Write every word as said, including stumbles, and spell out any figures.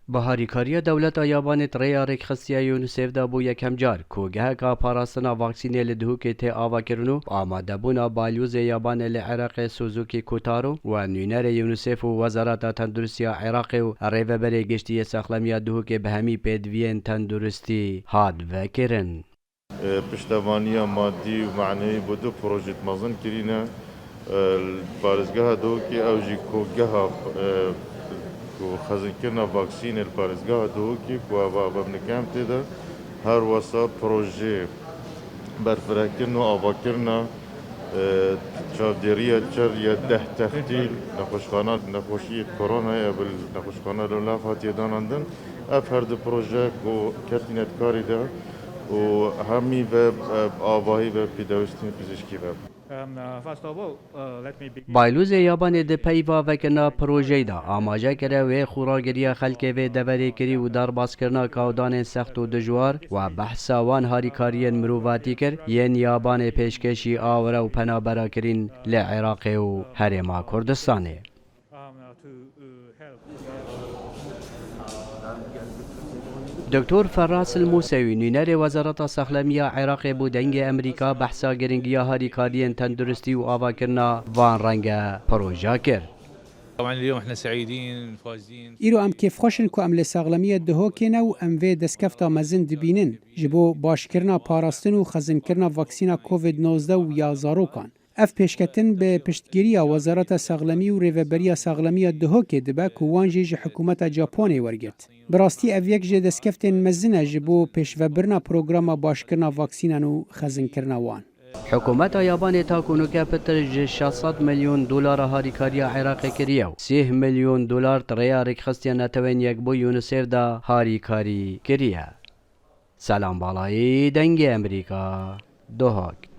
Bi harîkariya dewleta Yabanê di rêya rêkxistiya UNICEF de bû yekem car ku geheka parastina vaksînê li Duhokê tê avakirin û bi amadebûna balyozê Yabanê li Iraqê Suzuki Kotaro û nûnerê UNICEF û Wezareta Tenduristiya Iraqê û rêveberê giştî yê saxlemiya Duhokê bi hemî pêdiviyên tenduristî hat vekirin. E, piştevaniya madî û manewî bo du projeyê mezin kirîne. E, li parêzgeha Duhokê ew jî ku geha, e, ku xezinkirina vaksînê li parêzgeha Duhokê ku eva bimnike em tê de her wesa projeyê berfirehkirin û avakirina, e, çavdêriya çer ya deh teftîl nexweşxana, nexweşiyê koronayê ev li nexweşxana li nav hatiye danandin. Ev her du proje ku ketîne di karê de û hemî ve, e, avahî ve pêdawîstên pizîşkî ve. Um, uh, first of all, uh, let me begin. Balyozê Yabanê di peyva vekirina projeyê de amaje kire wê xweragiriya xelkê vê deverê kirî û derbaskirina kawdanên sext û dijwar û behsa wan harîkariyên mirovatî kir yên Yabanê pêşkêşî awire û penabera kirîn li Iraqê û Herêma Kurdistanê. Doktor Ferras El Musewî, nûnerê Wezareta Saxlemiya Iraqê bo Dengê Emerîka, behsa giringiya harîkariyên tenduristî û avakirina van renge proja kir. طبعاً اليوم احنا سعيدين فازين. Îro em kêfxweş in ku em li saxlemiya Duhokê ne û em vê destkefta mezin dibînin ji bo başkirina parastin û xezinkirina vaksîna Covid nozdeh û ya zarokan. Ev pêşketin bi piştgiriya Wezareta Saxlemî û Rêveberiya Saxlemiya Duhokê dibe ku wan jî ji hikûmeta Japonê wergirt. Bi rastî ev yek ji destkeftên mezin e ji bo pêşvebirina programa başkirina vaksînan û xezinkirina wan. Hikûmeta Yabanê ta ku nûke pitir ji şeş sed milyon dolara harîkariya Iraqê kiriye û sî milyon dolar di rêya rêkxistiya Netewên Yekbûyî UNICEF de harîkarî kiriye. Selam Balayî, Dengê Emerîka, Duhok.